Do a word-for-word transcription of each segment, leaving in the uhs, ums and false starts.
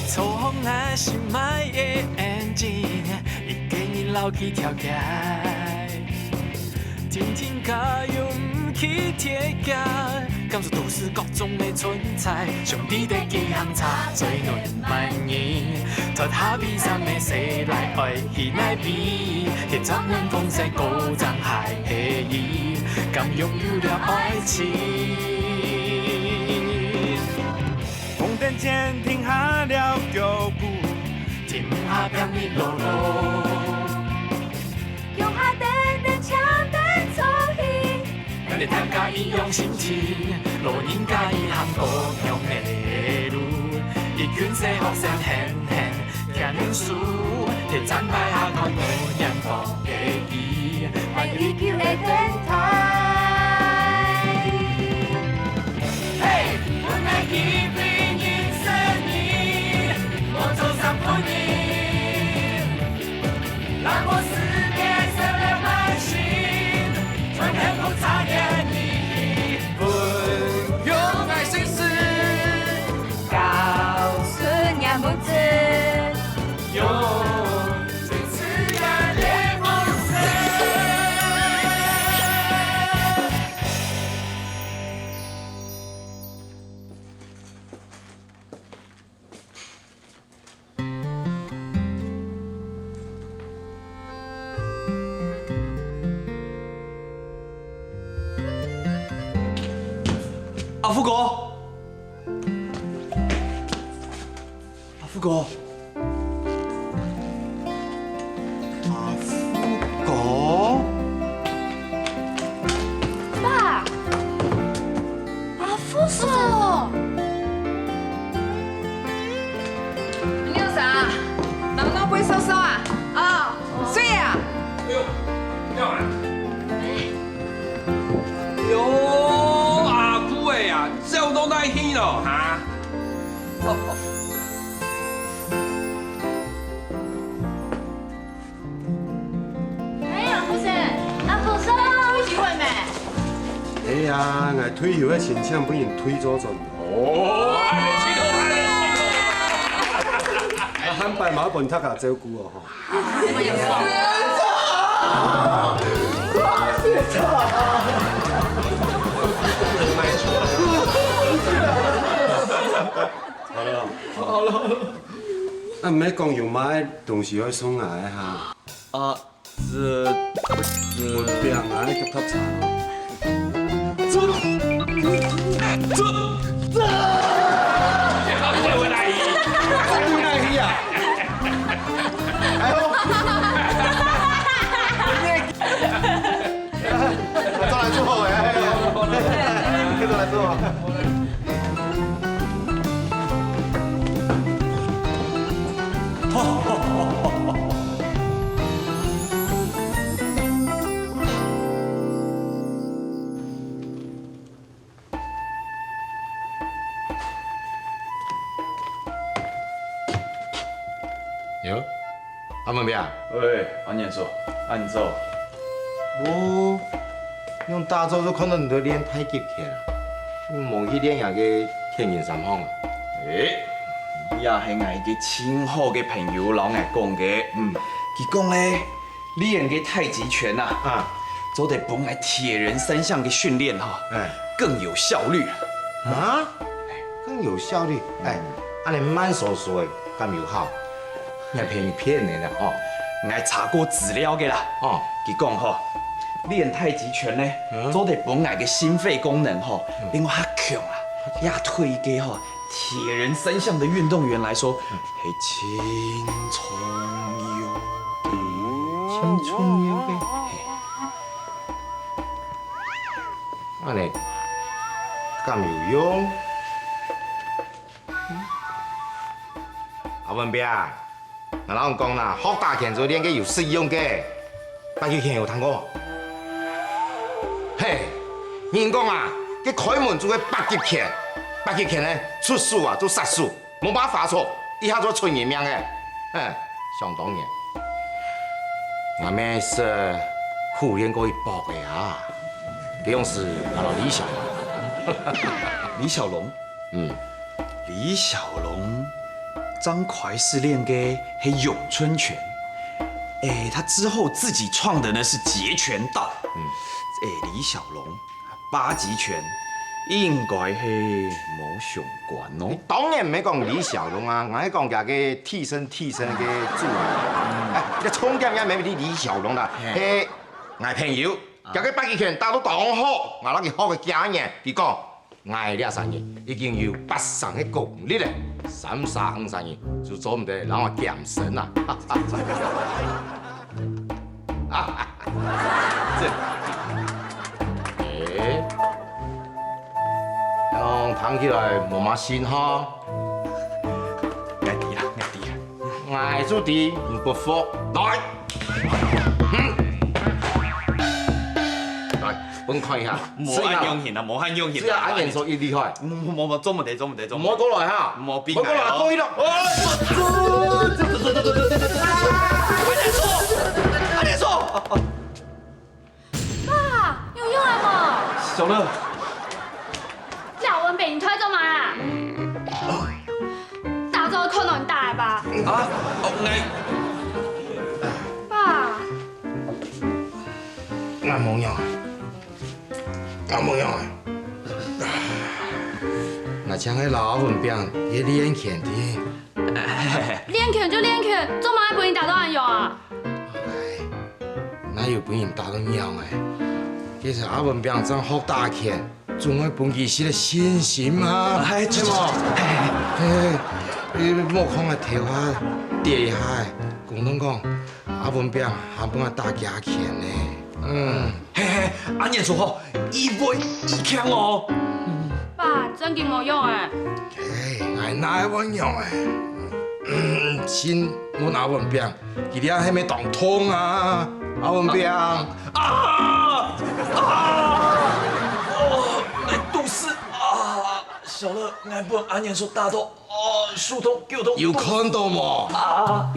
操控𠊎心愛个眼睛，一个人老去跳街。天天加油毋去貼街，感受都市各種个存在，兄弟的幾行差，最暖滿意。脫下悲傷个世代，愛去哪位？天窗門風聲高漲，還係伊，敢擁有了愛情？ 紅燈前停下了腳步，停下拼命路路。腳下等等，搶等坐去。咱个大家一樣心情，老人家一行各樣个路。一群細學生喊喊牽手，提站牌下看無人放个伊。 愛依舊个電台。嘿，阮愛記得認識你，莫做三分一。那個世界少了耐心，全幸福差點你。分享愛心事，告訴你不知。 阿福哥，阿福哥，阿福哥。爸，阿福叔。你有啥？人攏毋會掃掃啊？哦，水啊？哎呦，你幹嘛？哎呦，阿姑哎呀，走到哪去了哈？ 哎，阿福叔，阿福叔，你退休了沒？哎呀，𠊎退休个申請分人退走咗。哦，啊，下擺嘛分大家照顧哦，吼。好了，好了。 啊，毋係講有麼个東西愛送𠊎哈？啊，這，這，分餅啊，愛挾挾茶。這，這，這。這哪去啊？哎呦！做來做好哎，哎呦，做來做好。 喲，阿文伯啊。喂，阿年叔，恁早。哦，用打早就看到你在練太極拳啊？你無去練這个鐵人三項啊？誒，這係𠊎一个盡好个朋友摎𠊎講个。嗯。佢講咧， 練个太極拳啊，啊。做得分𠊎鐵人三項个訓練吼，哎。更有效率。啊？更有效率？哎，嗯。恁樣慢疏疏个，敢有效？𠊎騙你騙你啦，哦。𠊎查過資料个啦，哦。佢講吼，練太極拳呢，嗯。做得分𠊎个心肺功能吼，嗯。變較強啊，也對个吼， 鐵人三項的運動員來說，嗯。係盡重要个。盡重要个？嘿。恁樣，敢有用？阿文伯啊， 𠊎摎你講啦，學打拳就練个有實用个。八極拳有聽過無？嘿，人講啊，該開門就係八極拳。八極拳呢，出手啊就殺手，無辦法錯，一下就出人命个。嘿，想當然，𠊎乜識苦練過一駁仔啊。該央時𠊎摎李小龍。李小龍？嗯。李小龍，張懷是練个係詠春拳，哎，他之後自己創的呢是截拳道。嗯，哎，李小龍八極拳應該係無相關哦。當然毋係講李小龍啊，𠊎係講佢个替身，替身个主人。哎，這重點也毋係李小龍啦，係𠊎朋友，佢个八極拳打到當好，𠊎摎佢學个幾下年，佢講。 𠊎這儕人已經有八成个功力了，三儕五儕人就做毋得摎𠊎兼身啊！這，哎，恁樣聽起來無麼新哈。𠊎知啦，𠊎知啦。𠊎就知你不服。來，嗯，來，分你看一下。 無恁樣形啊，無恁樣形啊。只要恁樣做，佢厲害。無無無，做毋得，做毋得，做毋得。毋好過來哈！無變態哦。毋好過來，過去了。恁樣做，恁樣做。爸，有用个無？小樂。這文炳你推做麼啊？打早看到你打个吧。啊，哦，𠊎爸。𠊎無用啊。 阿妹啊，𠊎正係摎阿文炳去練拳个。練拳就練拳，做麼个分人打到恁樣啊？哪有分人打到恁樣个？其實阿文炳正學打拳，總愛分佢一息个信心嘛，哎，係無？哎，莫看𠊎頭下跌一下，公同講，阿文炳還分𠊎打幾下拳呢。嗯。 嘿嘿，恁樣做吼，佢會，佢強哦。爸，正經無用欸。嘿，𠊎哪會無用欸？嗯，先問阿文炳，佢這係毋係當痛啊？阿文炳。啊！啊！哦，𠊎肚屎啊！小樂，𠊎分恁樣做打到 哦，手痛，腳痛。有看到無？啊！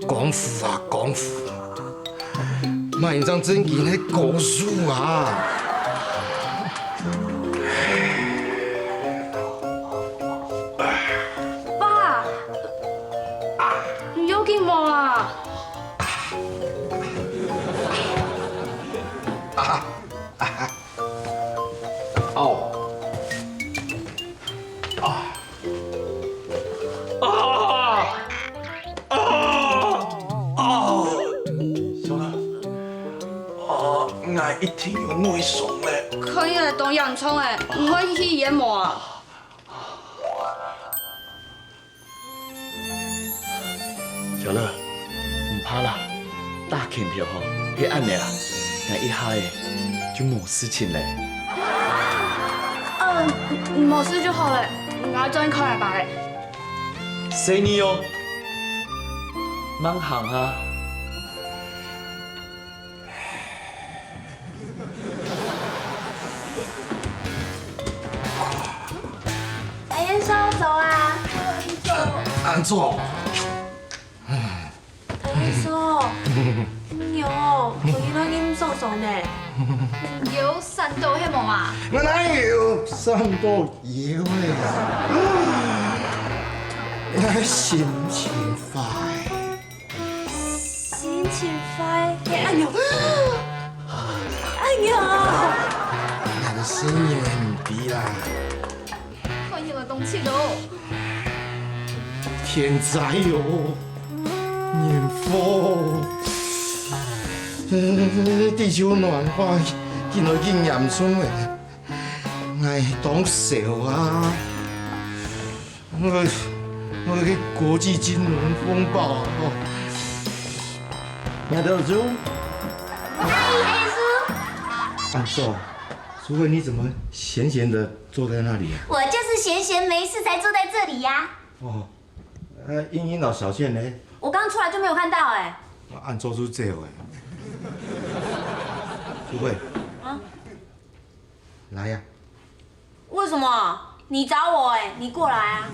功夫啊，功夫！麼人正正經个高手啊！爸，你有緊無啊？啊！啊！哦！ 啊！啊！啊！小樂，啊，𠊎一定有外傷咧。看起來當嚴重欸，你愛去醫院無啊？小樂，毋怕啦，打拳頭吼，係恁呢啦，𠊎一下仔就無事情咧。嗯，無事就好咧，𠊎轉去看阿爸咧。 細義哦，慢行啊。阿燕嫂，走啊！恁早。 大叔，你哦，佢今晡日毋爽爽呢。有散到係無啊？𠊎哪有散到有欸？𠊎心情壞。心情壞？哎喲，哎喲！𠊎个性命毋知啦。 看起來當赤佬。天災哦，人禍，呃，地球暖化，緊來緊嚴重欸。𠊎當愁啊！𠊎，𠊎个國際金融風暴啊！哦，你好，叔。阿姨，阿姨叔。阿叔，叔慧，你怎麼閒閒地坐在那裡啊？我就是閒閒沒事才坐在這裡呀。哦，呃，茵茵摎小倩呢？我剛出來就沒有看到欸。啊，恁早就走欸。叔慧，啊？來呀。為什麼？你找我欸，你過來啊。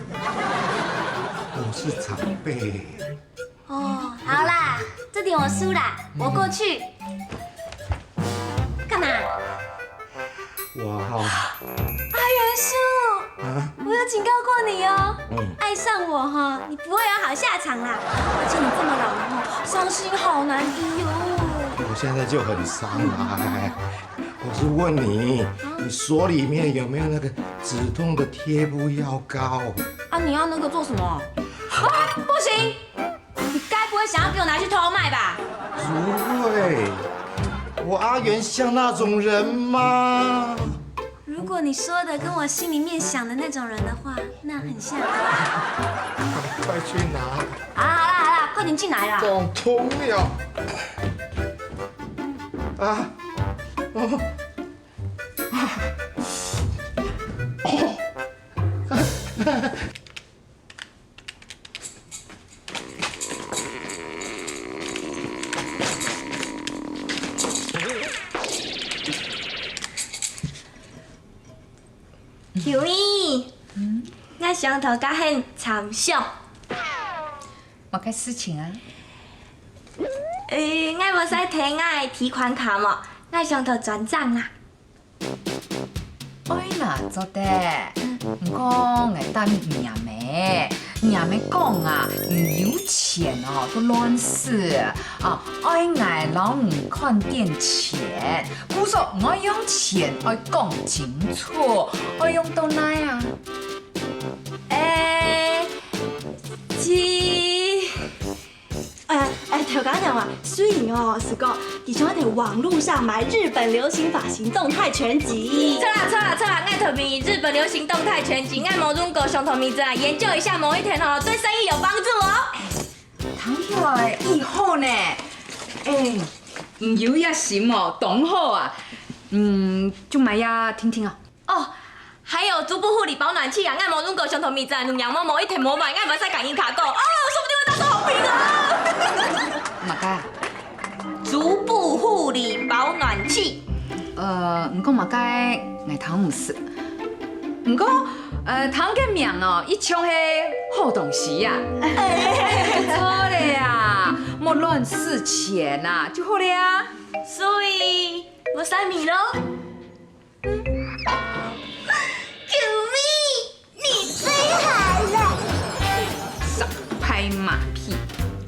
我是長輩。 哦，好啦，這題我輸啦，我過去。幹嘛？我哈，阿元叔，啊，警告过你哦，嗯。爱上我哈，你不会有好下场啦。而且你这么老了哈，伤心好难医哦。我现在就很伤害。我是问你，你锁里面有没有那个止痛的贴布药膏？啊，你要那个做什么？啊，不行！你该不会想要给我拿去偷卖吧？不会，我阿元像那种人吗？如果你说的跟我心里面想的那种人的话，那很像。快去拿！啊，好啦好啦，快点进来啦！讲通了。啊，哦，哦。Kiwi，嗯？𠊎想討佮你參詳。麼个事情啊？呃，𠊎無使提𠊎个提款卡無？𠊎想討轉帳啦。 愛啦，做得。毋過𠊎答應你阿姆，你阿姆講啊，你有錢哦，都亂使啊，愛𠊎摎你看點錢。故所𠊎用錢愛講清楚，愛用到哪啊？誒，其 哎，哎，頭家娘啊，雖然哦，係講，佢想在網路上買日本流行发型动态全集。著啦，著啦，著啦，𠊎同你日本流行动态全集，𠊎無用過，想同你這樣研究一下，某一天哦，對生意有幫助哦。聽起來異好呢。哎，你有這心哦，當好啊。嗯，就買這聽聽啊。 哦，還有足部護理保暖器啊，𠊎無用過，想同你這樣，你娘某某一天無買，𠊎無使佮人家講，哦，說不定會大受好評哦。麼个？足部護理保暖器。呃，你講麼个？𠊎聽毋識。毋過，呃，聽个名哦，一像係好東西呀。哎，毋著咧啊，莫亂使錢啊，就好咧啊。所以，無使買咯。 救命！你最好了！少拍马屁！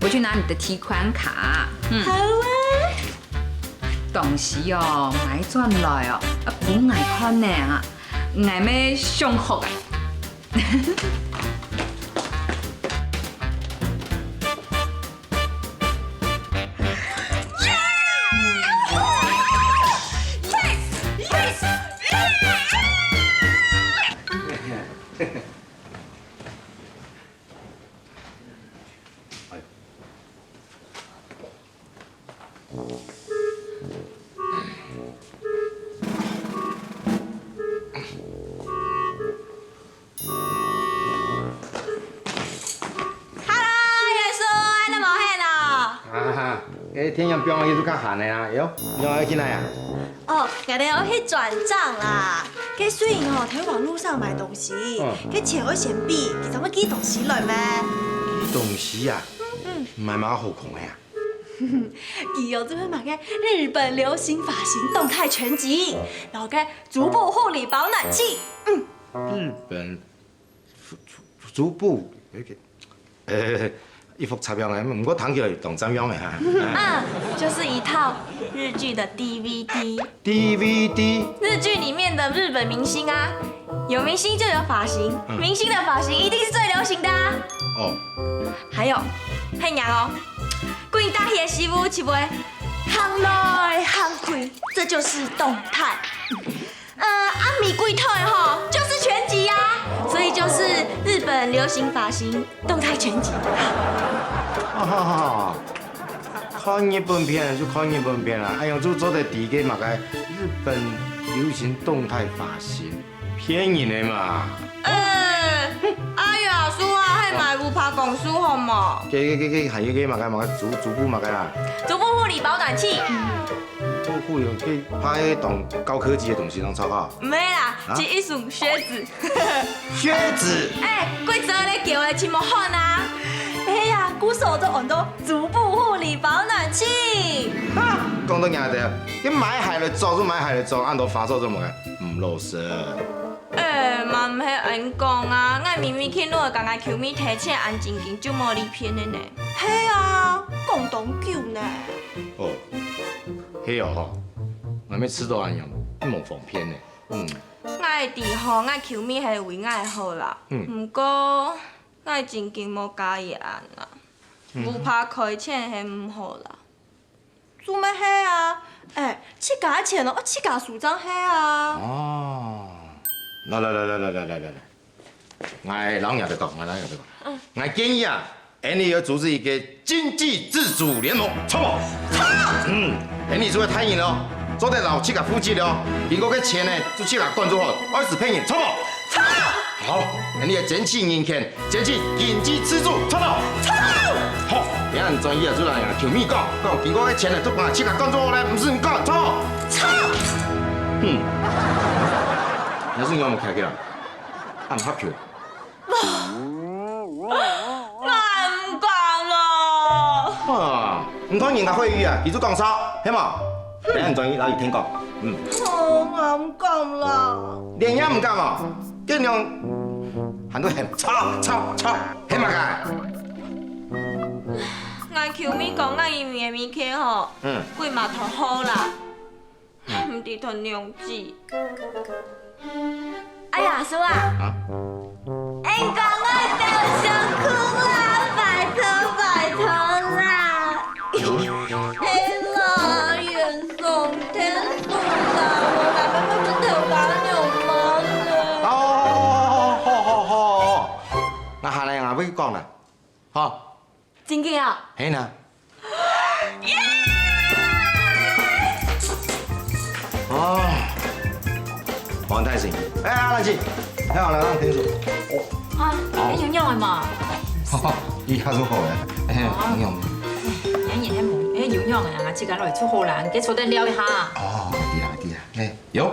我去拿你的提款卡。嗯。好啊。東西哦，買轉來哦，啊，分𠊎看呢啊，𠊎乜想學啊。 Hello，元叔，恁仔無閒哦？啊哈，該天陽放落去就較閒个啊，喲，你愛去哪啊？哦，𠊎兜愛去轉帳啦。該雖然吼，在網路上買東西，嗯。該錢愛先俾，佢正會寄東西來咩？寄東西啊？嗯。買麼个好看个啊？佢有這份麼个日本流行髮型動態全集，然後該足部護理保暖器，嗯。日本 足部，呃，一幅插樣个，毋過聽起來當像樣个哈。嗯，就是一套日劇的D V D。D V D？日劇裡面的日本明星啊，有明星就有髮型，嗯。明星的髮型一定是最流行的啊。哦。還有，還有哦，規大堆个師傅就會行來行去，這就是動態。 呃，啊，玫瑰頭的吼，就是全集呀，所以就是日本流行髮型動態全集。哈哈哈，看日本片就看日本片啦，哎呀，就做得知个麼个日本流行動態髮型，騙人的嘛。呃，哎呀，叔啊，還買不怕講叔好無？該該該該還有該麼个麼个足足部麼个啦？足部護理保暖器。 不會，去拍當高科技个東西當粗口。毋係啦，啊？係一雙靴子。靴子？哎，規則咧叫个，真無看啊。哎呀，故所就安到足部護理保暖器。哈，講到這个，你買鞋來著就買鞋來著，恁多花哨做麼个？毋老實。哎，嘛毋係，恁講啊，𠊎明明見你會佮𠊎舅姆提錢，恁正經就無你騙个呢。係啊，講當久呢。哦，係哦吼，𠊎乜試著恁樣，無方便呢。嗯，𠊎知吼，𠊎舅姆係為𠊎好啦。嗯，毋過𠊎正經無佮意恁啊，嗯，烏白開錢係毋好啦。 做麼个係啊？欸，自家个錢哦，愛自家收正係啊。哦，來來來來來來來來，𠊎摎若兜講，𠊎摎若兜講，𠊎建議啊，𠊎俚愛組織一個經濟自主聯盟，著無？著！嗯，𠊎俚做大人囉，做得摎自家負責囉，經過个錢呢，就自家管就好，愛使別人，著無？著！好，𠊎俚愛爭取人權， 爭取經濟自主，著無？著！好，𠊎恁專業啊，就摎若舅姆講，講經過个錢呢，就分自家管就好咧，毋使你管，著無？著！哼，若係你有徛起來，恁合群。𠊎毋敢囉。啊，你看人家慧玉啊，佢就講著，係無？𠊎恁專業摎佢聽講，嗯。哦，𠊎毋敢啦。連你也毋敢啊？ 恁樣，還在喊，著著著，喊麼个？𠊎舅姆講𠊎以後个物件吼，嗯，歸嘛擇好啦，毋知擇哪隻。哎呀，叔啊，啊？恁講𠊎兜想哭啦，拜託拜託啦！ 係啦，冤枉，天數啦，無來拜拜分頭家娘媽呢。哦，好好好好，該下來𠊎會講啦，吼。正經啊？係啦。耶！哦，黃大仙，哎，阿蘭姐，來，來，來，天數。哦。啊，你有用个嘛？ 你較做好咧，嘿，哦，有用。哎，你還無，哎，有用啊，自家來就好啦，你坐等尞一下。哦，對啊，對啊，哎，有，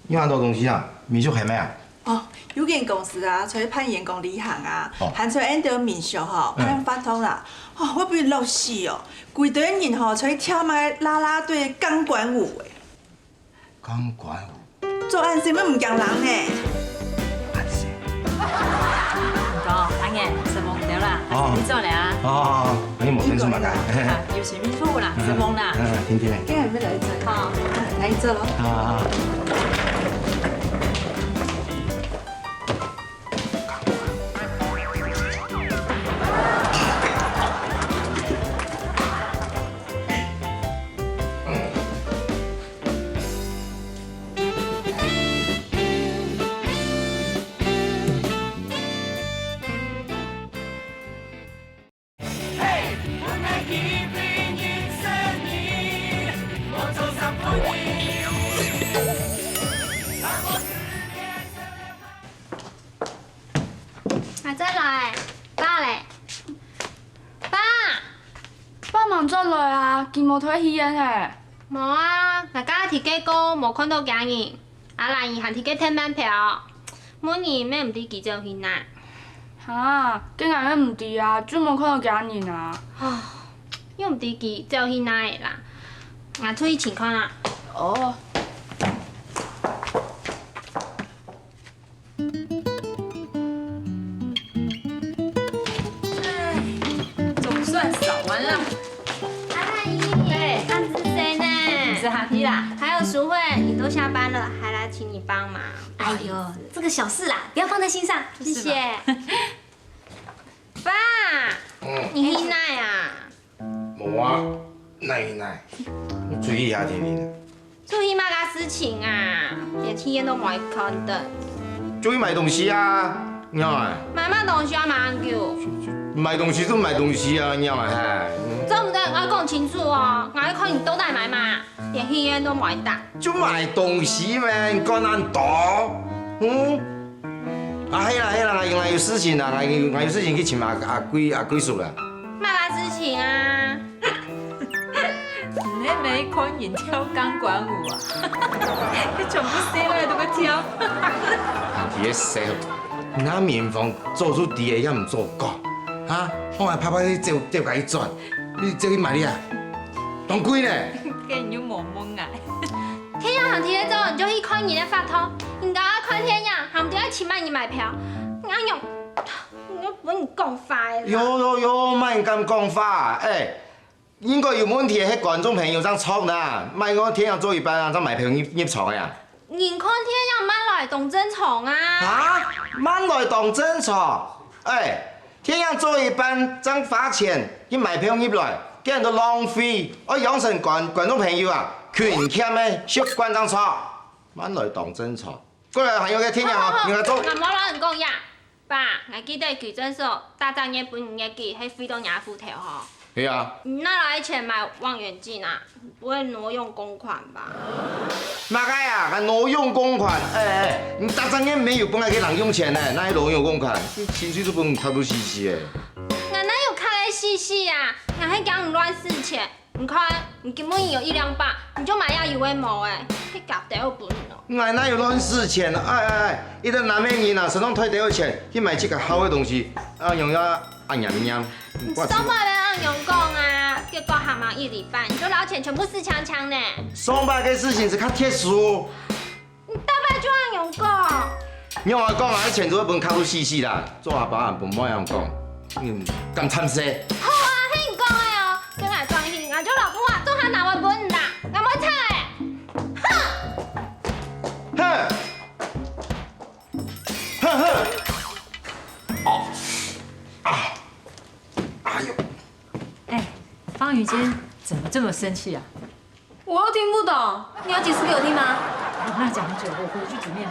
有恁多東西啊，民宿還賣啊？哦，有間公司啊，出去辦員工旅行啊，哦，還出去恁多民宿吼，嗯，辦活動啦，哦，會分人鬧死哦，幾多人吼，出去跳麼个啦啦隊、鋼管舞誒。 鋼管舞。做恁細乜毋驚冷呢？恁細。毋過，阿燕，承蒙你兜啦，哦，你做了啊。哦，你無分數嘛，該。啊，有心無錯啦，承蒙啦。嗯，聽聽咧。今日愛來一隻。好，來一隻咯。啊啊。 阿珍來，爸咧？爸！爸吂轉來啊？佢無在戲院嘿？無啊，𠊎剛剛在該過，無看著厥人。 阿蘭姨還在該𢯭粄條，問人乜毋知佢走去哪。哈，該𠊎乜毋知啊，就無看著厥人啊。啊，又毋知佢走去哪位啦。𠊎出去尋看啊。哦。 總算掃完了。阿蘭姨，哎，恁仔細呢。你係客氣啦。還有淑慧，你都下班了，還來請你幫忙。哎呦，這個小事啦，不要放在心上。謝謝。爸，嗯。你去哪啊？ 無啊，哪哪，注意下天氣。注意麼个事情啊？連戲院都無愛看等。注意買東西啊，你看啊。買麼東西啊，買恁久？買東西就買東西啊，你看啊，嘿。做毋得，𠊎講清楚哦，𠊎愛看你到底買麼，連戲院都無愛打。就買東西咩，你管恁多？嗯？啊，係啦係啦，𠊎𠊎有事情啦，𠊎𠊎有事情去尋阿阿貴阿貴叔啦。 麼个事情啊？你係無看人跳鋼管舞啊？你全部細妹都會跳。你个笑，那民風做出底个也毋做講，哈？我還拍拍你走走該一轉，你走去買你啊？當貴呢！該你又無問𠊎。天陽還在該做，你就去看人个法通。人家愛看天陽，還毋著愛請問你買票，𠊎仰，𠊎分你講話个啦。喲喲喲，莫恁敢講話！哎，應該有問題个係觀眾朋友正著啦，莫講電影做一半啊，正買票入入場个啊。人看電影慢來當正常啊。啊？慢來當正常？哎，電影做一半正花錢去買票入來，這樣都浪費，愛養成觀觀眾朋友啊，勤儉个習慣正著。慢來當正常。 過來還有個電影哦，你來做。𠊎無摎你講呀，爸，𠊎記得舉證所，大半月分你月給，係匯到若戶頭吼。係啊。你拿來个錢買望遠鏡啊，不會挪用公款吧？麼个啊，還挪用公款？哎哎，你大半月無分𠊎个零用錢呢，哪會挪用公款？你薪水都分你扣到死死个。𠊎哪有扣到死死啊？𠊎係驚你亂使錢。 你看，你今晡日有一兩百，你就買這有个無个，去夾兜分哦。𠊎哪有亂使錢啊？哎哎哎，一個男个人啊，身上袋兜个錢去買自家好个東西，啊，用啊，啊，黏黏。你上擺也恁樣講啊，結果還吂一禮拜，你就摎錢全部使淨淨呢。上擺个事情係較特殊。 你逐擺就恁樣講。仰會講啊？錢就會分你扣到死死啦，做阿爸啊，毋好恁樣講。嗯，敢慘死！好啊，係你講个哦，跟𠊎講去，𠊎就摎布啊，做下拿來分你啦，𠊎毋會拆个。哼！哼！哼哼！哦，啊，哎喲！哎，方宇坚怎么这么生气啊？ 我又听不懂，你要解释给我听吗？那讲很久，我回去煮面。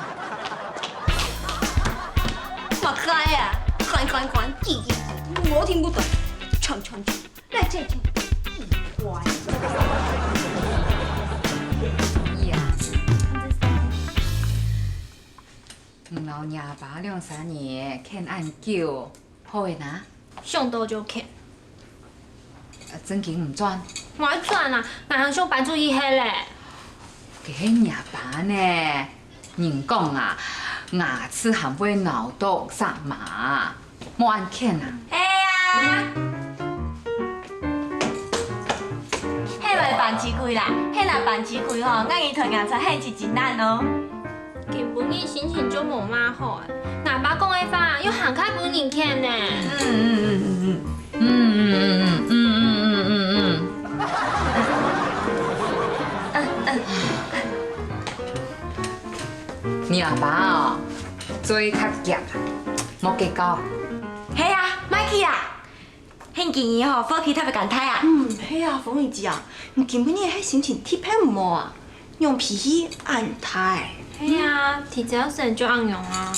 我开啊，欢欢欢，叽叽叽，我听不懂。锵锵锵，来这这，叽歪。呀，你老娘爸两三年，欠恁久， 好个哪？想到就欠。啊，正經毋轉？莫愛轉啊，𠊎還想搬出去歇咧。該係若爸呢，人講啊，牙齒還會咬到舌嫲，莫恁譴啊。係啊，係來搬出去啦，係若搬出去吼，𠊎一台牙刷係真真難哦。 今晡日心情就無麼好欸，𠊎爸講个話又還較分人譴呢。嗯嗯嗯嗯嗯。嗯嗯嗯嗯嗯嗯嗯。嗯嗯。你阿爸哦，做較遽啊，莫計較。係啊，莫去啊。 你今晡日吼，火氣特別恁大啊？嗯，係啊，鳳儀姐啊，你今晡日係心情特別毋好啊？仰脾氣恁大？係啊，提早晨就恁樣啊。啊，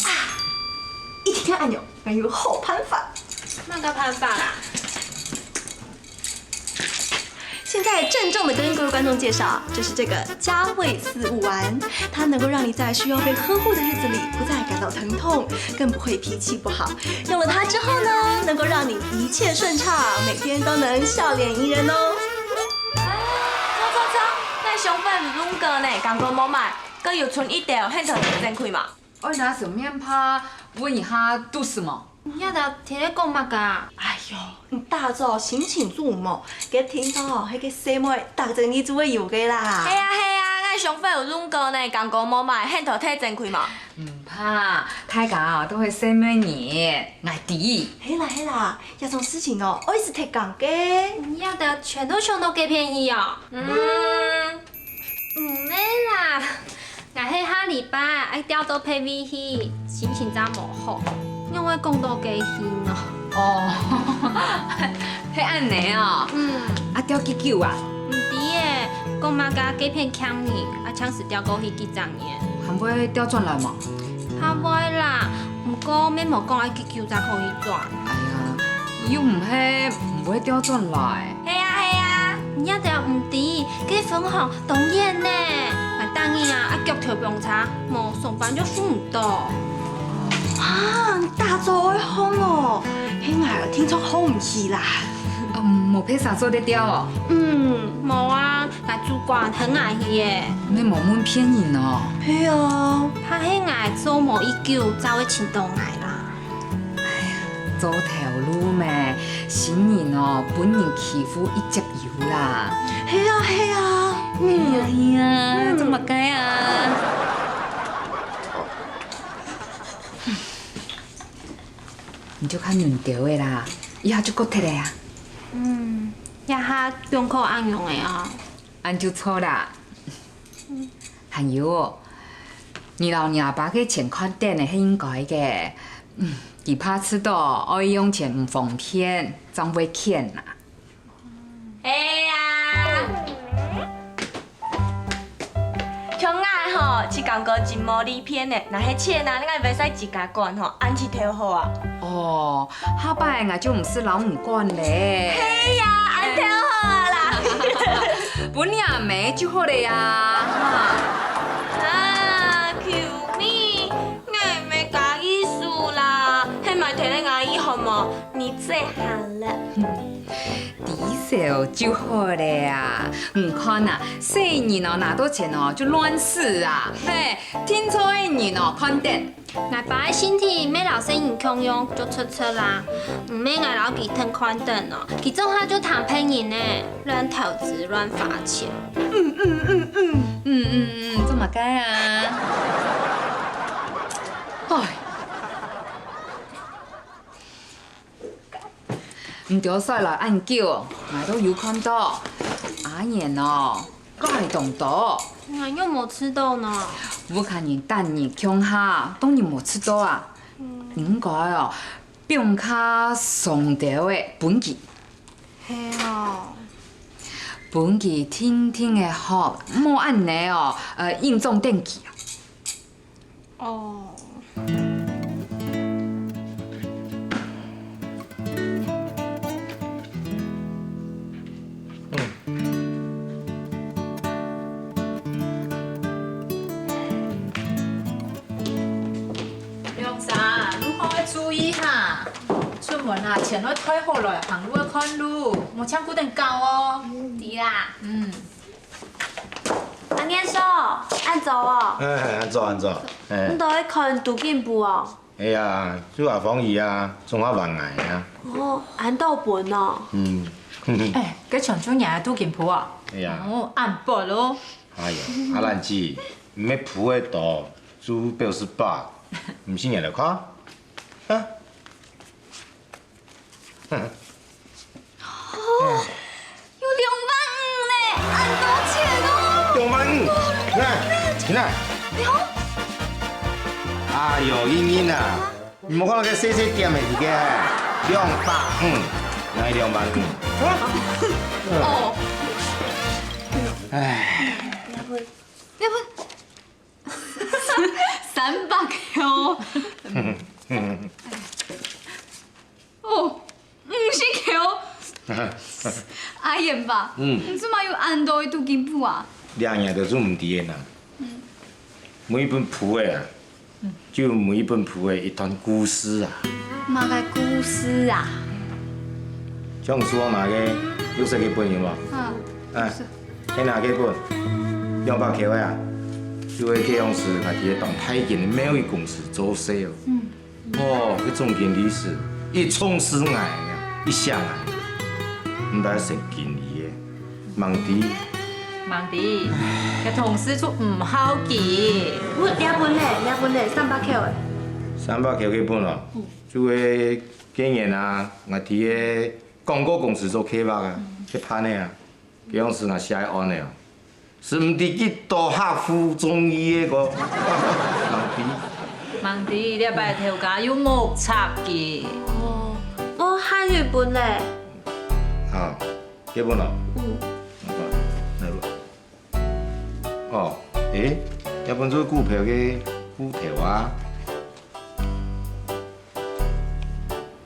一定要恁樣，𠊎有好辦法。麼个辦法啦？現在鄭重的跟各位觀眾介紹，就是這個家味四物丸，它能夠讓你在需要被呵護的日子裡不再感到疼痛，更不會脾氣不好。 用了它之後呢，能夠讓你一切順暢，每天都能笑臉迎人哦。著著著，𠊎想法有用過呢，敢講無䆀，該有賰一兜，𠊎摎你提轉去嘛。愛拿手面帕穩一下肚屎無？你這兜在該講麼个啊？哎喲，你打早心情就毋好，該聽說哦，該個細妹逐隻月就會有个啦。係啊係啊，𠊎想法有用過呢，敢講無䆀，𠊎摎你提轉去嘛。 毋怕，大家哦都係細妹人，𠊎知。係啦係啦，這種事情哦，愛使忒講个。你這兜全都想到該片去哦。嗯，毋係啦，𠊎係下禮拜愛調到別位去，心情正無好，仰會講到該去呢？哦，係恁呢哦。嗯。啊，調幾久啊？毋知欸，講麼个該片欠人，啊，暫時調過去幾隻 還會調轉來無？還會啦，毋過乜無講愛幾久正可以轉。哎呀，又毋係毋會調轉來。係啊係啊，你這兜毋知，該分行當遠呢，𠊎逐日啊愛腳頭放車，無上班就赴毋到。啊，你打早愛䟘哦，係𠊎定著䟘毋起啦。嗯，無別儕做得調哦。嗯，無啊， 𠊎主管喊𠊎去欸。你無問別人哦？係啊。怕係𠊎做無幾久，正會尋到𠊎啦。哎呀，做頭路咩，新人哦，分人欺負一直有啦。係啊，係啊。嗯。哎呀，做麼个啊？你就較忍兜仔啦，以後就過忒了啊。嗯，這下中考恁樣仔啊。恁就著啦。還有哦，你摎你阿爸个錢看等仔係應該个，嗯，佢怕遲到愛用錢毋方便，正會譴啊。 係啊，像𠊎吼，就感覺真無利便呢。若係錢啊，𠊎會使自家管吼，恁就頭好啊。哦，下擺𠊎就毋使摎你管咧。係啊，恁頭好啊啦。分你阿姆就好了呀。啊，救命！𠊎毋係該意思啦，係買忒了𠊎个好無？你最好了。 知曉就好了啊！你看啊，細人哦，拿到錢哦就亂使啊，嘿，定著个人哦，看等。𠊎爸个身體毋係摎細人共樣，就赤赤啦，毋係𠊎摎佢𢯭看等哦，佢做下就聽別人个，亂投資亂花錢。嗯嗯嗯嗯。嗯嗯嗯，做麼个啊？唉。 毋過徙來恁久，𠊎都有看著。阿年哦，該當多。𠊎又無試著呢。屋下人逐日共下，當然無試著啊。應該哦，放較鬆兜仔分佢。係哦。分佢定定仔學，莫恁呢哦，呃，硬撞等佢。 哦。兩儕，路項愛注意哈！出門啊，錢愛帶好來，行路愛看路，莫淨顧等搞哦。知啦。嗯。 阿年嫂，恁早哦。哎，恁早，恁早。哎。你都愛看都景部哦。哎呀，就阿芳姨啊，總下還𠊎啊。哦，恁多本哦。嗯。哎，該全就若个都景部啊？哎呀。哦，恁薄哦。哎呀，阿蘭姊，毋係部仔多，就表示薄，毋信你來看。啊。 哦，有兩萬五呢，恁多錢哦！兩萬五，來，來。哎喲，英英啊，你莫看該細細點个一個，兩百五，哪有兩萬五？哦。唉。 三百塊哦。哦，五十塊哦。阿燕吧，嗯。你做麼有恁多个都景部啊？兩年都做毋知个啦。嗯。每一本部仔啊，就每一本部仔一段故事啊。麼个故事啊？像說麼个綠色个朋友嘛。嗯。哎。 係哪个本？兩百箍个啊？就係該央時𠊎在當大間个貿易公司做事哦。嗯。哦，該總經理係一重視𠊎，一惜𠊎，毋單淨經理个，吂知。吂知，該同事就毋好佢。這本呢，這本呢，三百箍个。三百箍个本哦，嗯。就係該年啊，𠊎在該廣告公司做計畫啊，去辦个啊。 該央時𠊎寫个案仔哦，係毋知幾多客戶中意个个，吂知。吂知，這擺頭家又目插佢。哦，無還有一本呢。啊，這本哦。嗯。來吧，來吧。哦，誒，這本就係股票个戶頭啊。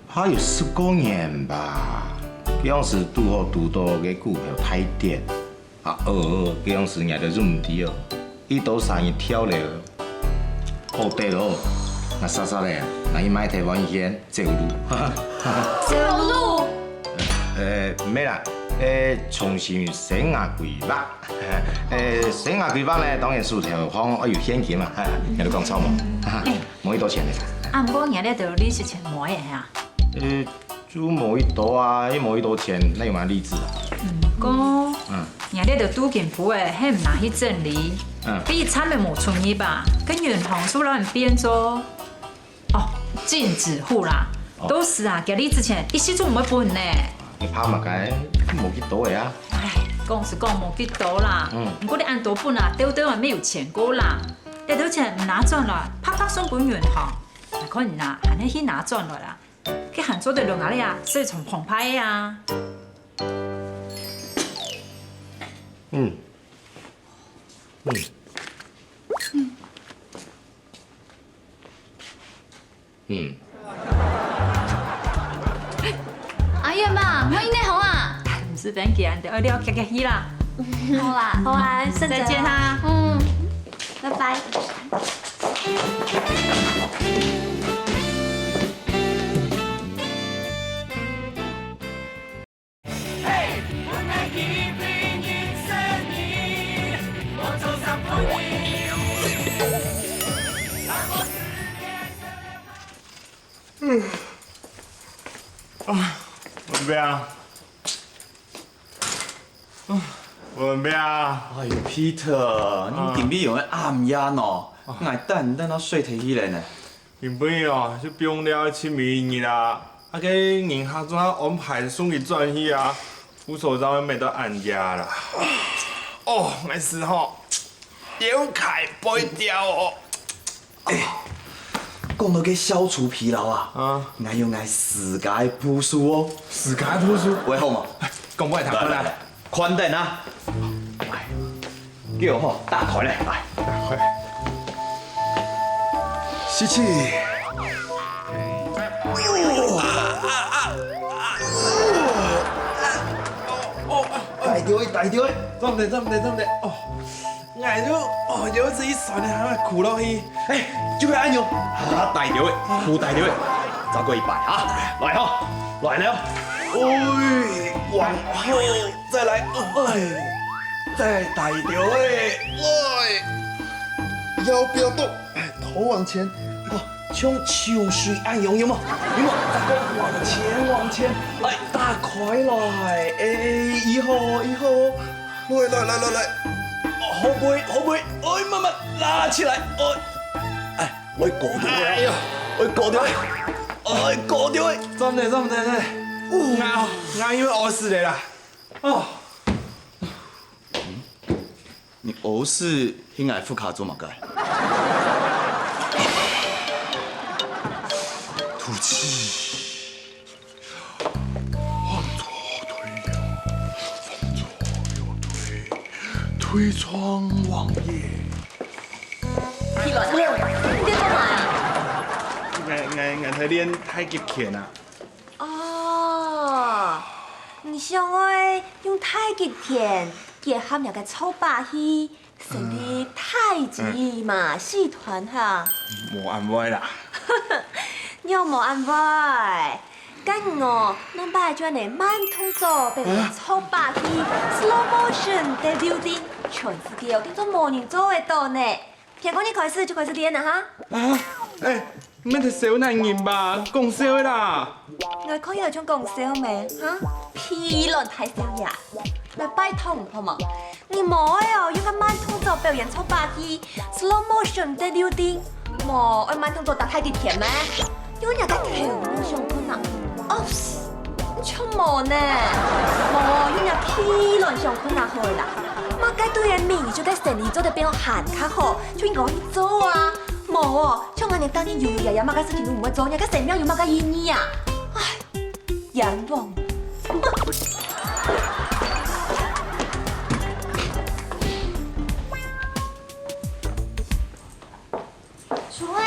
還有十過年吧，該央時堵好堵到該股票大跌，啊，呃，該央時𠊎兜就毋知哦，一到生意跳樓，好跌哦，𠊎煞煞咧，拿去賣忒換現走路。走路？呃，毋係啦，呃，重新生涯規劃。 誒，生涯規劃呢，當然手頭項愛有現金嘛，哈，𠊎兜講著無？哈哈，無幾多錢个。啊，毋過𠊎這兜利息錢無个哈？誒，就無幾多啊，又無幾多錢，哪有麼个利息啊？毋過，嗯。𠊎這兜都景部仔，係毋拿去整理，嗯。比慘个無出入吧？該銀行就亂變做禁止付啦。哦。都係啊，佢這之前一息都毋會分呢。你怕麼个？無幾多个啊。唉，講係講無幾多啦。嗯。毋過你恁多分啊，兜兜還沒有錢過啦。這兜錢毋拿轉來，白白送分銀行。來看你啊，還係去拿轉來啦。佢還做得落啊，所以從澎湃啊。嗯。嗯。 嗯。阿月嘛，莫恁樣好啊。毋使等佢，你愛了，遽遽去啦。好啦，好啊，再見哈。嗯，拜拜。文伯啊，文伯啊！哎喲，Peter，你今晡日又暗夜喏，𠊎等等都睡忒去了呢。 今晡日哦，就放尞七尾日啊，啊該人客總愛安排送佢轉去啊，副所長乜到恁夜啦。哦，𠊎係吼，腰㧡背吊哦。哎，講到該消除疲勞啊，啊，𠊎有𠊎自家个步數哦。自家个步數？會好無？講分𠊎聽看啊。來，來，來，看等啊。 叫好，打開來，來。打開。吸氣。大條个，大條个。做毋得，做毋得，做毋得。哦，𠊎就，哦，腰子一痠呢，還會跍落去。哎，就係恁樣。啊，大條个，跍大條个。再過一擺啊，來吼，來了。哎，往後。 再來，哎，再大條个，哎，腰不要動，哎，頭往前，哦，像泅水恁樣，有無？有無？再過往前，往前，哎，打開來，哎，一號，一號，來，來，來，來，來，哦，後背，後背，哎，慢慢拉起來，哦，哎，愛高點，哎喲，愛高點，哎，高點，做毋得，做毋得，做毋得，𠊎，𠊎又會屙屎了啦。 哦。你屙屎去𠊎屋下做麼个？吐氣。往左推右，往左右推，推窗望月。你來，你在幹嘛呀？𠊎，𠊎，𠊎在練太極拳啊。 哦，你想愛用太極拳結合若个搓把戲，成立太極馬戲團哈？無恁會啦。仰無恁會？該你哦，兩擺就恁樣慢動作，變成搓把戲，slow motion在溜冰，全世界哦，定著無人做得到呢。 天光日開始就開始練啊哈。啊，哎，你乜係小男人吧？講笑个啦。𠊎看起來像講笑咩？哈？屁卵大少爺，來拜託你好無？你無愛哦，用个慢動作表演搓把戲，slow motion在溜冰，無愛慢動作打太極拳咩？用若个頭腦想看啊。哦， 像無呢，無用若屁卵想看哪好啦。麼个對个名就該生理做得變到還較好，就應該去做啊。無哦，像恁樣當然有有爺爺麼个事情都毋會做，若个生命有麼个意義啊？唉，冤枉！ 楚慧，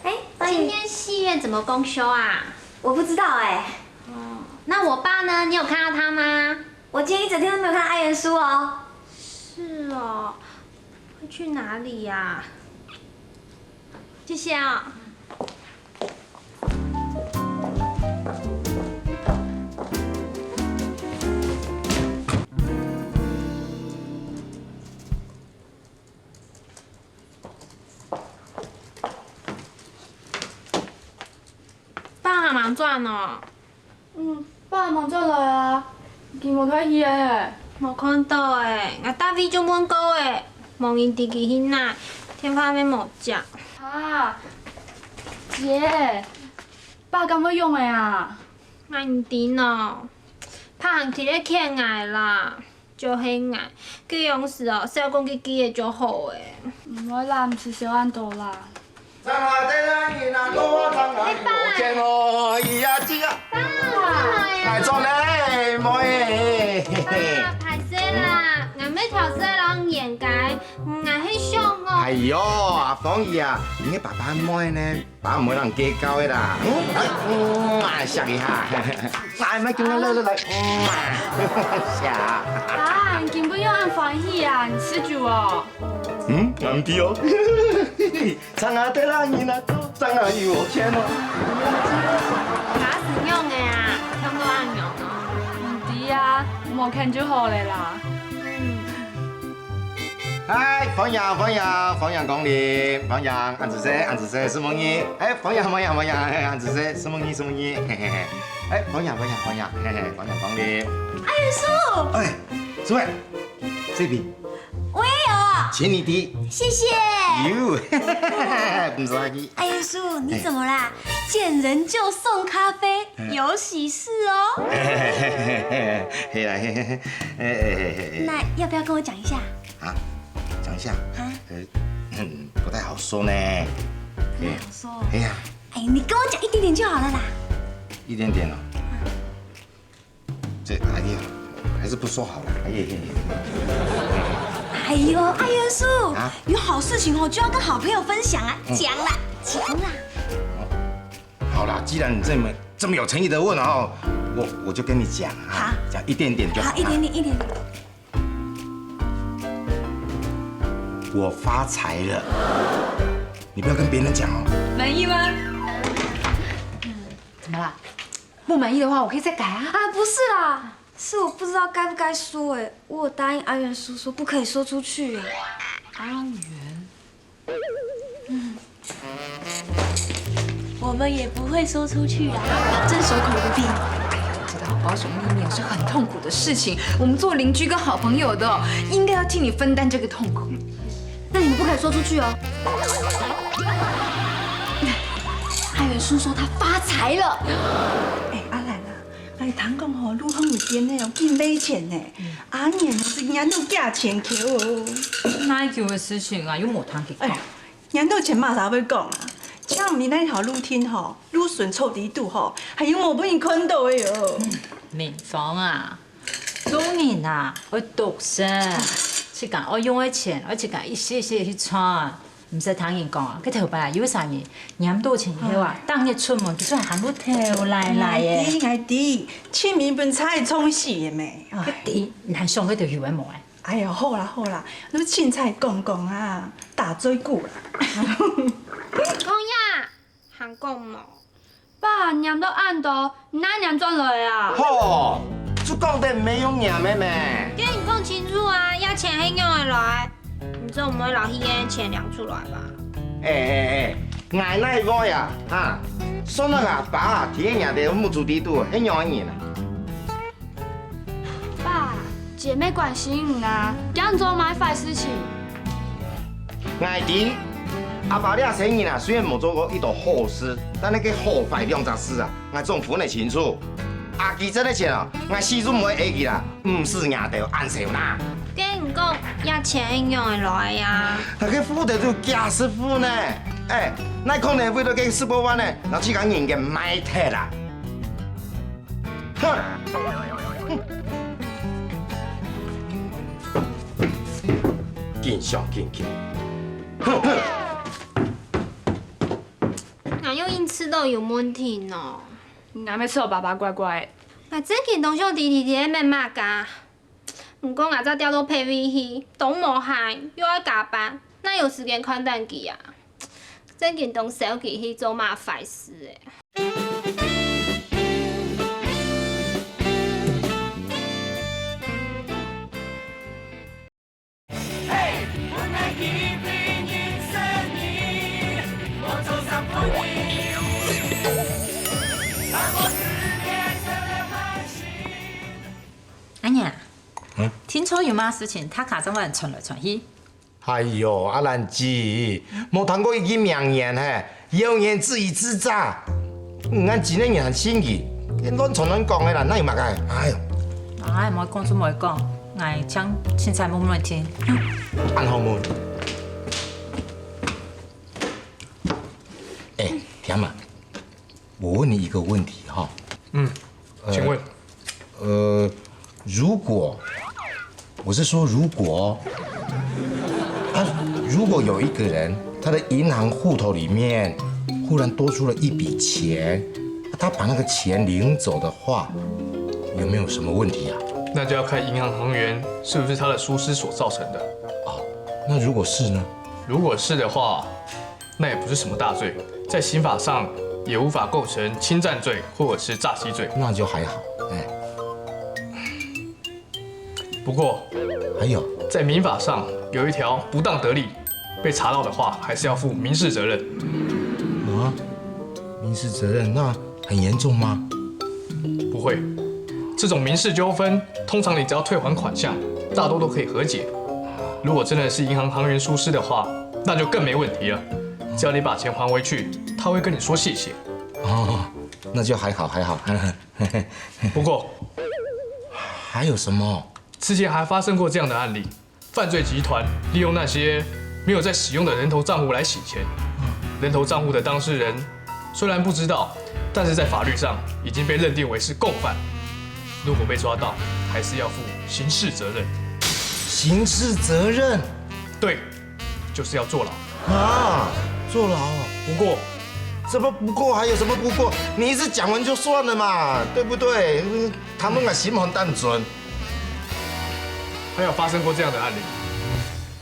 哎，今天戲院怎麼公休啊？我不知道哎。哦，那我爸呢？你有看到他嗎？我今天一整天都沒有看到阿元叔哦。是哦，會去哪裡呀？謝謝啊。爸還吂轉哦？嗯，爸還吂轉來啊，佢無開戲欸。無看到欸，𠊎逐位就問過欸，無人知佢去哪，電話乜無接。啊，姐，爸敢會用个啊？𠊎毋知呢，怕人直接譴𠊎啦，就係𠊎，該樣時哦，少講幾句仔就好咧。毋會啦，毋使愁恁多啦。張下這個人啊，多張下有錢哦，咿呀咿呀，爸，來做咧，妹。爸，歹勢啦，𠊎乜挑事摎你冤家，𠊎係想哦。哎喲，阿芳姨啊，你个爸爸妹呢？ 爸毋會摎人計較个啦。嗯，嗯，啊，錫一下。來，莫緊張，來，來，來。嗯，啊，錫。啊，你今晡日恁歡喜啊？你食酒哦？嗯，毋知哦。張下得啦，你那張下有錢哦。假使用个啊，用到恁樣哦。毋知啊，無看就好了啦。嗯。 嗨，歡迎，歡迎，歡迎光臨，歡迎，恁仔細，恁仔細，承蒙你。哎，歡迎，歡迎，歡迎，哎，恁仔細，承蒙你，承蒙你，嘿嘿嘿。哎，歡迎，歡迎，歡迎，嘿嘿，歡迎光臨。阿元叔，哎，諸位，這邊，我也有，請你的。謝謝。有，毋使客氣。阿元叔，你怎麼啦？見人就送咖啡，有喜事哦。嘿啦，嘿嘿嘿，哎哎哎哎。那要不要跟我講一下？ 啊，講一下，啊？呃，不太好說呢。不太好說哦。哎呀，哎，你跟我講一點點就好了啦。一點點哦。這，哎呀，還是不說好了。哎呀，哎呀，哎呀。哎呦，阿元叔，啊？有好事情哦，就要跟好朋友分享啊，嗯。講啦，講啦。好啦，既然你這麼，這麼有誠意的問哦，我，我就跟你講啊，好。講一點點就好。好，一點點，一點點。 我發財了，你不要跟別人講哦。滿意嗎？怎麼啦？不滿意的話，我可以再改啊。啊，不是啦，是我不知道該不該說欸，我有答應阿元叔說不可以說出去欸。阿元， 我們也不會說出去啊，保證守口如瓶。哎呀，我知道保守秘密是很痛苦的事情，我們做鄰居跟好朋友的哦，應該要替你分擔這個痛苦。那你們不可以說出去哦。阿元叔說他發財了。哎，阿蘭啊， 𠊎聽講吼，路項有店呢，有緊賣錢呢。阿年哦，係仰都價錢求哦。哪有个事情啊，又無聽佢講。哎，仰都錢麼儕會講啊？像你該條路廳吼，路脣草地肚吼，還有無分人看到个喲。明芳啊，做人啊，愛篤身，自家愛用个錢，愛自家一息息去賺。 毋使聽人講啊，該頭擺啊，有儕人拈著錢以後啊，逐日出門，佢就行路頭犁犁个。𠊎知，𠊎知，清明分菜沖死个咩？哎，該知，你還想該兜有个無个？哎呀，好啦好啦，你清采講講啊，打嘴鼓啦。講呀，還講無？ 爸，拈著恁多，你哪拈轉來啊？吼，就講得毋係用拈个咩？該你講清楚啊，這錢係仰仔來？你總毋會摎戲院个錢拈出來吧？哎哎哎，𠊎哪會啊？哈，算了啦，爸，天爺个目珠底肚係仰仔人啊？ 爸，姊妹關心你啊，仰做麼个壞事情？𠊎知，阿爸這生人啊，雖然無做過一多好事，但係該好壞兩隻字啊，𠊎總分得清楚。阿基真个錢啊，𠊎死都毋會還佢啦，毋使若兜恁愁啦。該你講，這錢係仰仔來啊？大家富得都假使富呢，哎，哪可能為著該十過萬呢，拿自家人个賣忒啦？ 哼！緊想緊去！哼哼！𠊎又應試著有問題呢。𠊎乜試著爸爸怪怪。𠊎正經當想知弟弟係麼个。毋過𠊎正調到別位去，當無閒，又愛加班，哪有時間看等佢啊？正經當愁佢去做麼个壞事欸。 阿娘，嗯？聽說有麼个事情，大家正會傳來傳去。哎喲，阿蘭姊，無聽過一句名言嘿，謠言止於智者。嗯，恁真个人心意，亂傳亂講个啦，哪有麼个？哎喲，哎，莫講就莫講，𠊎請清采問問聽。恁好問。哎，天啊，我问你一个问题哈。嗯，请问。呃，如果，我是说如果，他如果有一个人，他的银行户头里面忽然多出了一笔钱，他把那个钱领走的话，有没有什么问题啊？那就要看银行行员是不是他的疏失所造成的。哦，那如果是呢？如果是的话，那也不是什么大罪，在刑法上也无法构成侵占罪或者是诈欺罪。那就还好，哎。不过，还有，在民法上有一条不当得利，被查到的话，还是要负民事责任。啊，民事责任，那很严重吗？不会，这种民事纠纷，通常你只要退还款项，大多都可以和解。如果真的是银行行员疏失的话，那就更没问题了。只要你把钱还回去，他会跟你说谢谢。哦，那就还好，还好。不过，还有什么？之前还发生过这样的案例，犯罪集团利用那些没有在使用的人头账户来洗钱。人头账户的当事人虽然不知道，但是在法律上已经被认定为是共犯。如果被抓到，还是要负刑事责任。刑事责任？对，就是要坐牢。啊，坐牢啊！不过，什么不过？还有什么不过？你一直讲完就算了嘛，对不对？他们啊，心很单纯。还有发生过这样的案例，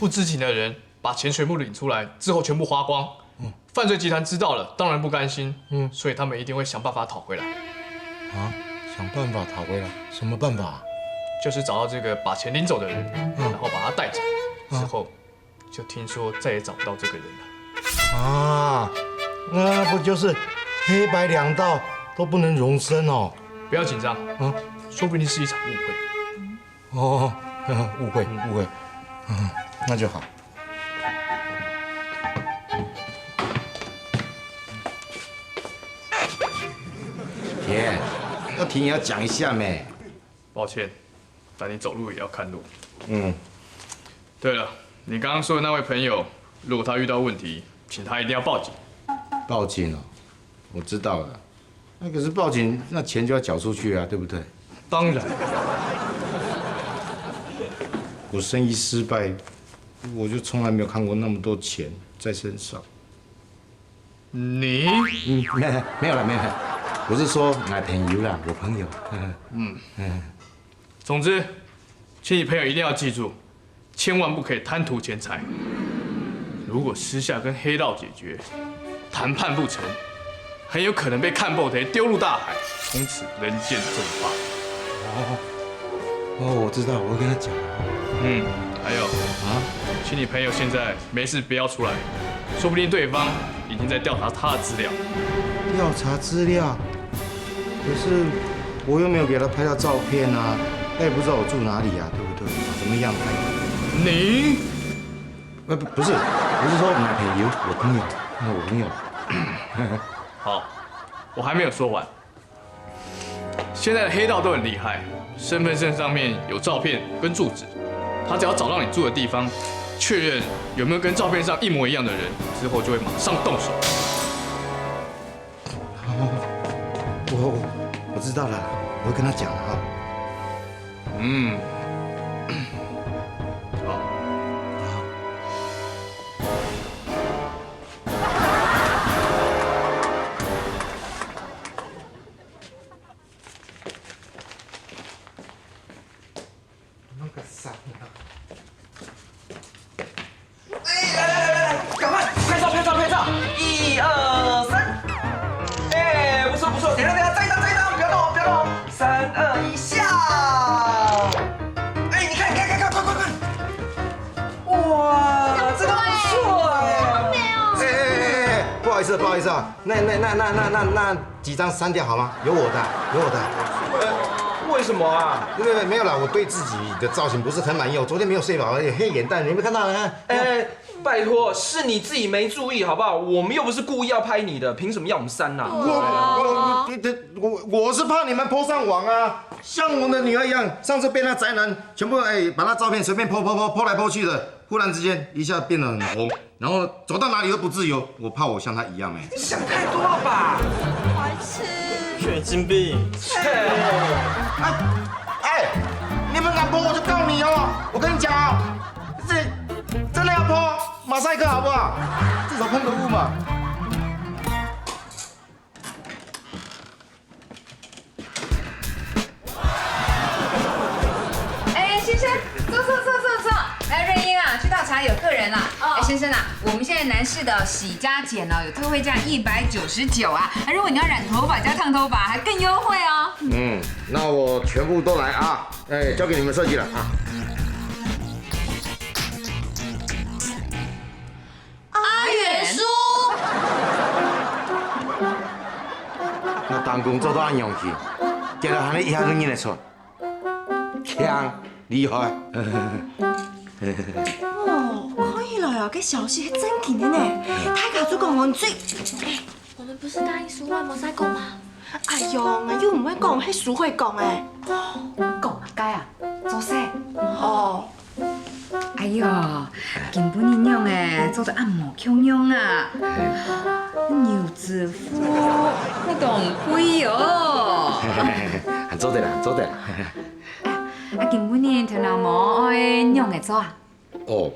不知情的人把钱全部领出来之后，全部花光。犯罪集团知道了，当然不甘心，嗯，所以他们一定会想办法讨回来。啊，想办法讨回来，什么办法？就是找到这个把钱领走的人，然后把他带走，之后就听说再也找不到这个人了。啊，那不就是黑白两道都不能容身哦？不要紧张，嗯，说不定是一场误会。哦，误会，误会，嗯，那就好。停，要停也要讲一下咩？抱歉，但你走路也要看路。嗯。对了，你刚刚说的那位朋友，如果他遇到问题，请他一定要报警。报警哦，我知道了。那可是报警，那钱就要缴出去啊，对不对？当然。我生意失败，我就从来没有看过那么多钱在身上。你？嗯，没，没有了，没有了。我是说男朋友啦，我朋友。嗯，总之，请你朋友一定要记住，千万不可以贪图钱财。如果私下跟黑道解决，谈判不成，很有可能被看破头丢入大海，从此人间蒸发。哦，哦，我知道，我会跟他讲。嗯，还有啊，请你朋友现在没事不要出来，说不定对方已经在调查他的资料。调查资料？可是我又没有给他拍到照片啊，他也不知道我住哪里啊，对不对？长什么样？你？呃，不，不是，我是说男朋友，我朋友，那我朋友。好，我还没有说完。现在的黑道都很厉害，身份证上面有照片跟住址，他只要找到你住的地方，确认有没有跟照片上一模一样的人，之后就会马上动手。我我知道了，我会跟他讲的哈。嗯，好。那个啥，哎，来来来来来，赶快拍照拍照拍照，一二三，哎，不错不错，等一下等一下，再一张再一张，不要动哦不要动哦，三二一下，哎，你看你看看看，快快快，哇，这个不错哎，哎哎哎哎，不好意思不好意思啊，那那那那那那那几张删掉好吗？有我的有我的。为什么啊？没有没有没有啦，我对自己的造型不是很满意，我昨天没有睡饱，有黑眼袋，你没看到吗？哎，拜托，是你自己没注意好不好？我们又不是故意要拍你的，凭什么要我们删呐？我我我我我是怕你们 po 上网啊，像我的女儿一样，上次被那宅男全部哎把那照片随便 po po po po 来 po 去的，忽然之间一下变得很红，然后走到哪里都不自由，我怕我像他一样哎。你想太多了吧？白痴。神经病。哎哎，你们敢 po 我就告你哦！我跟你讲哦，这真的要 po 马赛克好不好？至少喷个雾嘛。哎，先生，坐坐坐坐坐。哎，瑞英啊，去倒茶，有客人啦。哎，先生啊，我们现在男士的洗加减哦，有特惠价一百九十九啊。那如果你要染头发加烫头发，还更优惠哦。嗯，那我全部都来啊！哎，交给你们设计了啊。阿元叔，那当公做到恁用心，今日喊你一下就认得出，强，厉害。哦，看起来啊，該消息係正經个呢。大家做講戇嘴。我们不是答应十万毛塞狗吗？哎喲，𠊎又毋會講，係書會講个。講麼个啊？做事。哦，哎喲，今晡日仰仔做得恁無共樣啊！牛仔褲，那當貴哦。做得啦，做得啦。啊，今晡日頭腦無愛仰仔做啊？哦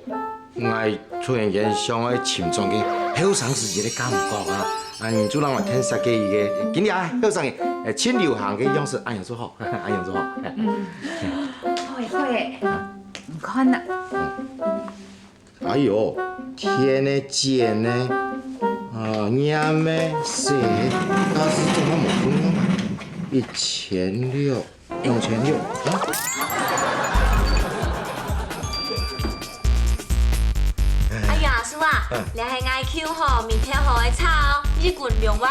，𠊎突然間想愛尋轉个後生時節个感覺啊，啊，你就讓我聽設計一个，今日啊後生个，誒，盡流行个樣式，恁樣做好，恁樣做好。好誒，好誒，你看啊。哎喲，天个剪呢，啊，染个色，但是怎麼無共樣啊？一千六，兩千六啊？哎呀，叔啊，這係𠊎舊貨，面貼好个茶哦，一斤兩萬。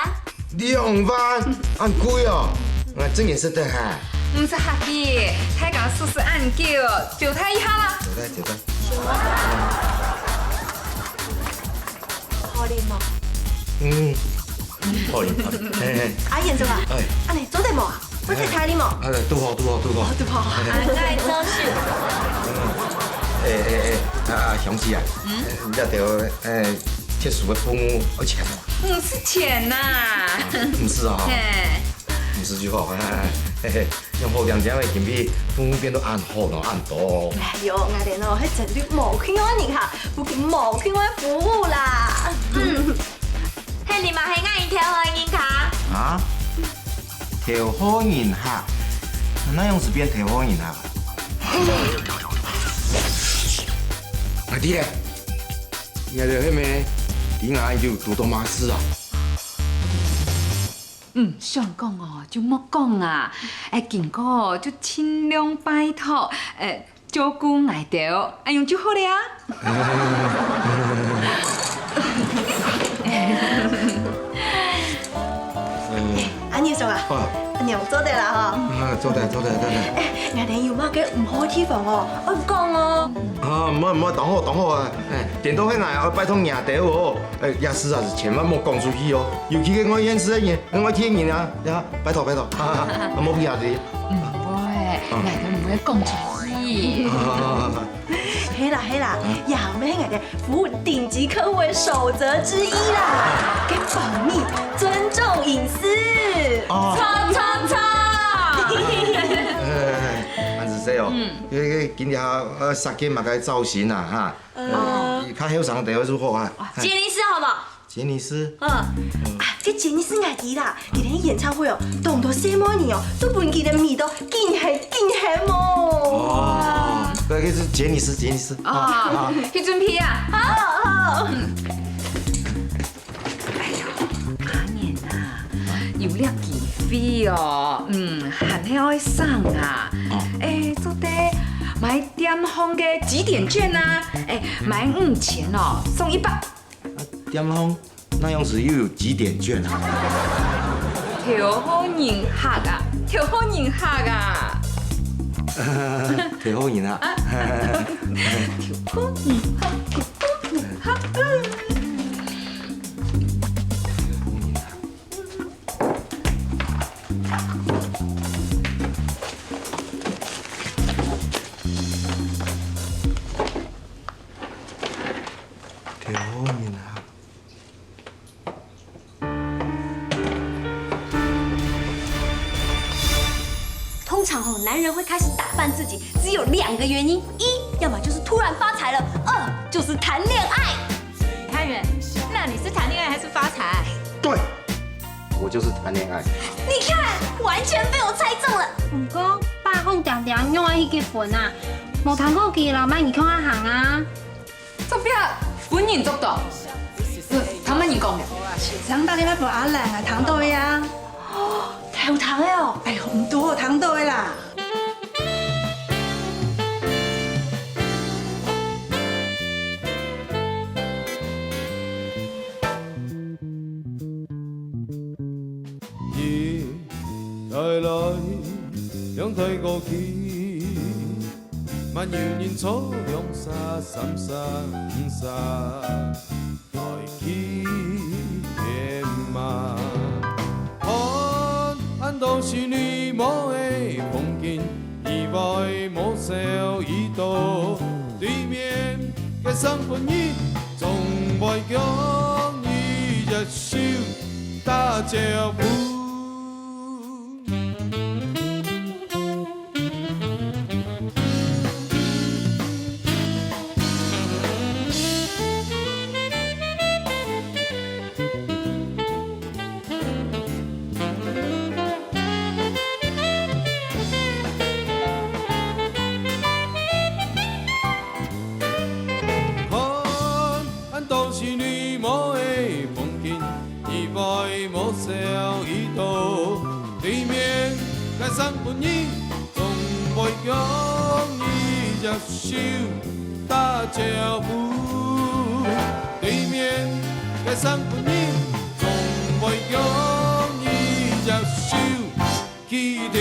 兩萬，恁貴哦！𠊎真个識得哈。毋使客氣，大家試試恁久，招待一下啦。招待招待。好啉無？嗯，好啉好啉，嘿嘿。阿賢叔啊，哎，恁呢做得無啊？我太太你無？啊，拄好拄好拄好。好，對無？恁愛做事。哎哎哎，啊啊，詳細啊，嗯，你這條誒特殊个服務愛錢無？毋使錢吶。毋使啊，嘿，毋使就好，嘿嘿，用好靚靚个金幣，服務變到恁好咯，恁多。哎喲，𠊎等哦，係真對無共樣人客，不過無共樣服務啦。係你嘛係𠊎人頭號人客。啊？頭號人客？哪樣子變頭號人客？啊，對咧，你這係咩？你哪有堵到麼事啊？嗯，想講哦，就莫講啊。哎，經過就盡量拜託，哎，照顧𠊎兜，恁樣就好了啊。阿賢叔啊，恁樣做得啦吼。啊，做得做得做得。哎，𠊎等有麼个毋好地方哦，愛講哦。啊，毋好毋好，當好當好啊！哎，顛倒係𠊎愛拜託若兜哦，哎，這事啊係千萬莫講出去哦，尤其个外縣市个人，外地人啊，呀，拜託拜託，莫客氣。毋會，𠊎兜毋會講出去。係啦係啦，這乜係𠊎兜服務頂級客戶个守則之一啦，該保密、尊重隱私。哦，錯錯錯！恁仔細哦，這這今日呃設計麼个造型啊哈？呃，較後生个就好啊。傑尼斯好無？傑尼斯。嗯，啊，該傑尼斯𠊎知啦，佢等演唱會哦，當多細妹人哦，都分佢等迷到緊喊緊喊哦。哦，對，這係傑尼斯傑尼斯。哦，去準備啊！好好。哎喲，阿賢啊，有這機會哦，嗯，還係愛省啊。哎，做得買店項个集點券啊，哎，買五千哦，送一百。店項哪樣子又有集點券啊？頭號人客啊，頭號人客啊！頭號人啊？頭號人客，頭號人客。條面啊！ 通常吼，男人会开始打扮自己，只有两个原因：一，要么就是突然发财了；二，就是谈恋爱。潘远，那你是谈恋爱还是发财？对，我就是谈恋爱。你看，完全被我猜中了。毋过，伯公定定仰会去结婚啊？无通过佢老妹，你看下行啊？ 作弊，本人做到。呃，聽麼人講个？先生打電話分阿蘭啊，聽到个啊。有聽个哦。哎呦，毋堵好聽到个啦。一代来，两代过去，嘛有人坐两三、三三、五三，来去天嘛。看恁多是你无个风景，以外无少已到，对面个生活人，总会叫你一声打招呼。 看恁多是你无个风景，以外无少已到，对面个生活人，总会叫你一声打招呼。对面个生活人，总会叫你一声去天